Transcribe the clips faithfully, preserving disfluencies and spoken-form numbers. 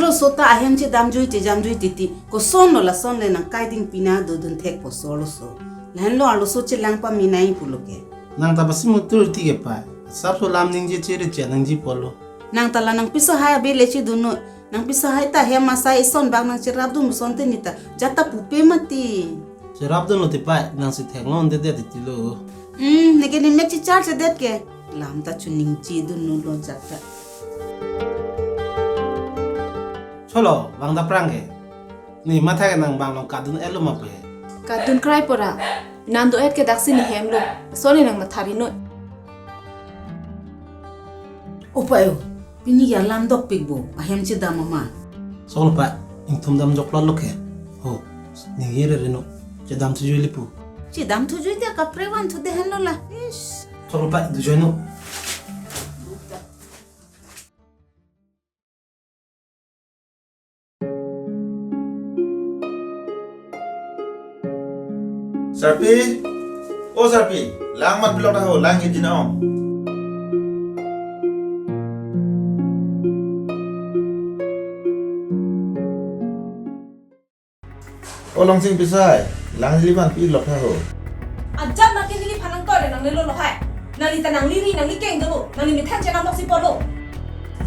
Arloso ta ahem chedamjui chejamjui titi. Kosonlo lason le nang kaiding pina dodun thek posor loso. Lahenlo arloso chelang pame nai pulo ke. Nang ta pasi mutur ti ke pai. Sapso lam ningje chere che nangji polo. Nang ta la nangpiso hai abe le chedun noi. Nangpiso hai ta hem asai ison bak nang cherapdun son te nita. Jata pupe mati. Cherapdunlo ti pai, nangsi theklong dedet titilo. Hmm, neke ni mek chichar chedet ke. Lam ta chuning chedunlo jata. Cholo, bang ta prang ke. Ne matha ke nang bang long kadun elo ma pe. Kadun krai pora. Nang do-et ke daksi ne hemlo. Soni nang mathari noi. O pai o, pini ya lam dokpik bo, ahem chedam ama. Cholo pai, ingthum dam joklo lo ke. Ho, ningje re reno, chedam thujui lipu. Chedam thujui dia kaprek van thu de henlo la. Ish. Cholo pai, dujoi no. Sarpi, o Sarpi, lang mat pilok ta ho, lang ejin ong. O Longsing Pisai, lang neli van pilok ta ho. Ajat ma ke neliphan nangtoi le nanglelo lo hai. Nangli ta nangli ri, nangli keng dolo, nangli methang chenam lok si polo.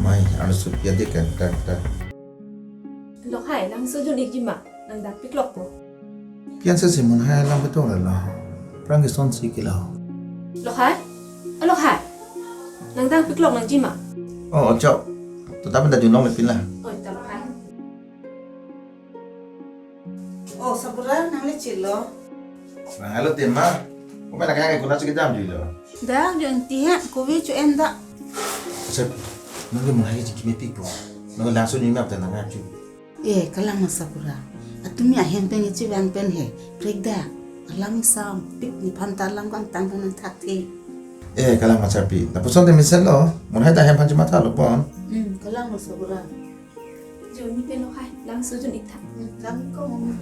Mai, anu sup ya de kan, kan, kan. Lokhai, nang sojun ikji ma, nang dang piklok po. Pian se si Munhai alam betul la. Prang ke son si kila ho. Lokhai? A Lokhai. Nang dang piklok nangji ma. Oh, ojo. Tetap minta junlong lepin la. Oi, ta Lokhai. Oh, Sabura, nang le chilo. Nang halo tema. Kome na kaya kuna chike jam juilo. Dak jo enti ha, kove cho en dak. Sir, nang ke Munhai ke chikime pik po. Nang ke langso ni map ta nang aju. Eh, kalang ma Sabura. Atumi ahem pen ichi vang pen he. Prek dak. Alam isam pik nephan ta alam kangtang pen thak the. Eh, kalang ma Sarpi. Lapuson te mesen lo. Munhai ta ahem aphan chimatha lo pon. Hmm, kalang ma Sabura. Joni pen Lokhai, lang sojun ik tha. Hmm, lang ko mo.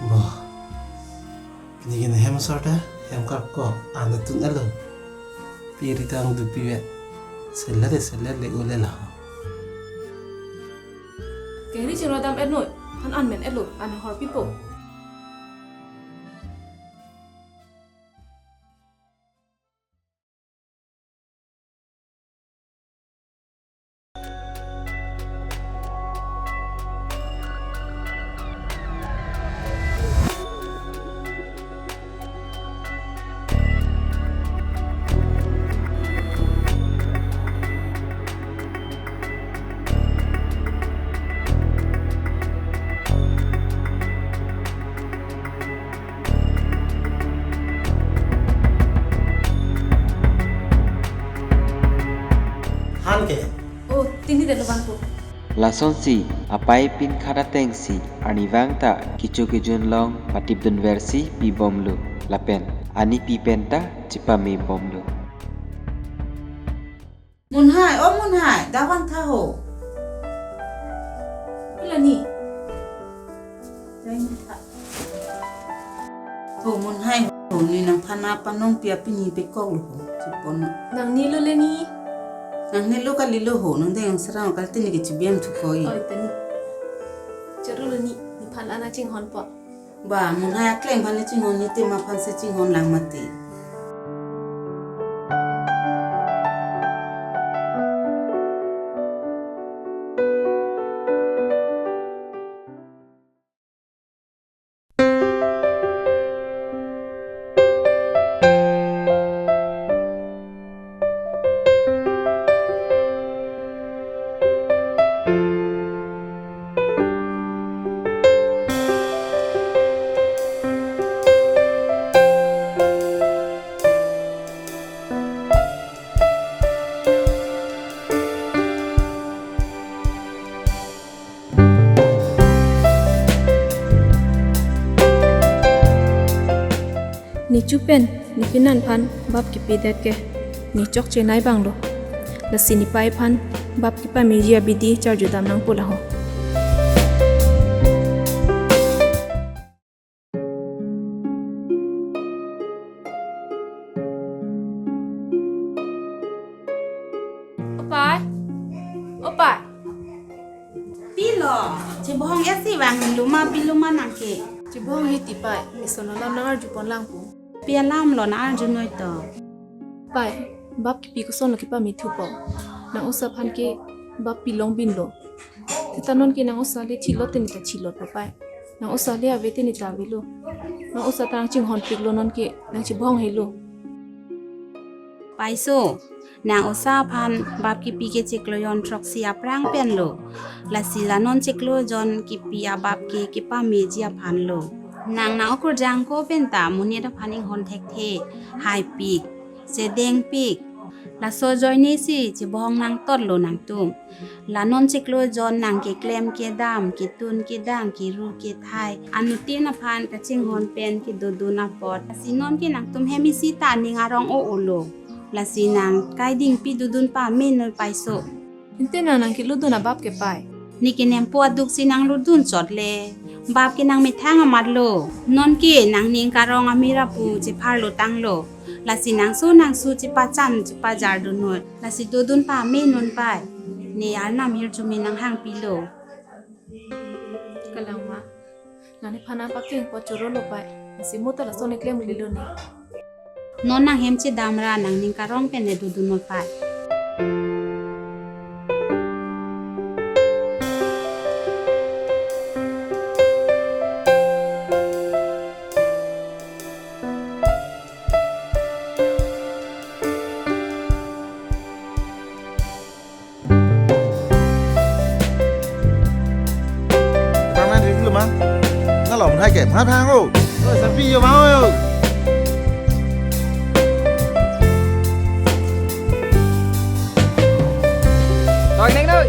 Bah. Neli ke hem asor ta, hem karkok, an tun elo. Piri tang dupi vet. Seller, seller le ule la. Keri chero dam et noi, an an men elo, an hor pipo. Han ke? Oh, tini delo bangko. Lasonsi, apai pin khada tengsi, arnivang ta, kecho kejun long, patipdun versi, pibomlo, lapen, ani pi pen ta, chipamebomlo. Munhai, o Munhai, dak vangtha ho. Pulani. Dak vangtha. Ho Munhai ho, ne nangphan apanong pi apini pekok lo ho, chipon. Nangnelo le ne. Nangnelo kalilo ho, nang deng sarang kal tini ke chibiam thukoi. Oi, tani. Choro lo ne, nephan ana chinghon po. Ba, Munhai akleng aphan le chinghon, ne tema aphan si chinghon lang mati. Ne chu pen ne penan aphan bap kipidet ke ne chokche nai abang lo. Lasi ne pai aphan bap kepameji abidi charjudam nangpo laho. O pai, o pai. Pilo, chebohong esi vang luma, pi luma nangke. Chebohong he ti pai, eson alam nang-arjupon lang pu. Pi alam lo nang-arjunoi to. Pai, bap kipi kosonlo kepame thupo. Nang osa aphan ke bap pilong binlo. Seta non ke nang osa le thilot te ne ta thilotlo pai. Nang osa le ave te ne ta avelo. Nang osa ta nangchinghonpiklo non ke nang chebohong helo. Paiso, nang osa aphan bap kipi ke chiklo jon throksi aphrang penlo. Lasi la non chiklo jon kipi abap ke kepameji aphanlo. Nang nang okur jangko pen ta monit aphan inghon thekthe, haipik, chedengpik. Laso ajoine si chebohong nangtotlo nangtum. La non chiklo jon nang keklem kedam, ketun kedang, keru kethai, anuttin aphan kachinghon pen kedodun apot. Lasi non ke nangtum hem isi ta ning arong o-olo. Lasi nang kaiding pi dodun pamenoi paiso. Ante nang nang keludun abap ke pai. Ne kenempo aduk si nang ludun chot le. Bap ke nang methang amat lo. Non ke nang ning karong amira pu chepharlo tanglo. Lasi nangso nangso chepachan chepajardunoi. Lasi dodun pamenon pai. Ne arnam hirjume nang hangpilo. Kalang ma. Nang nephan nangpakeng po chorolo pai. Lasi mo ta lason ne klem lilo ne. Non nang hem chedam ra nang ning karong pen ne dodunoi pai. Tang nang diri lo ma? Nang lom hai ke, ma thang o. Oi, sapi yo ma o yo. Tang nang noi.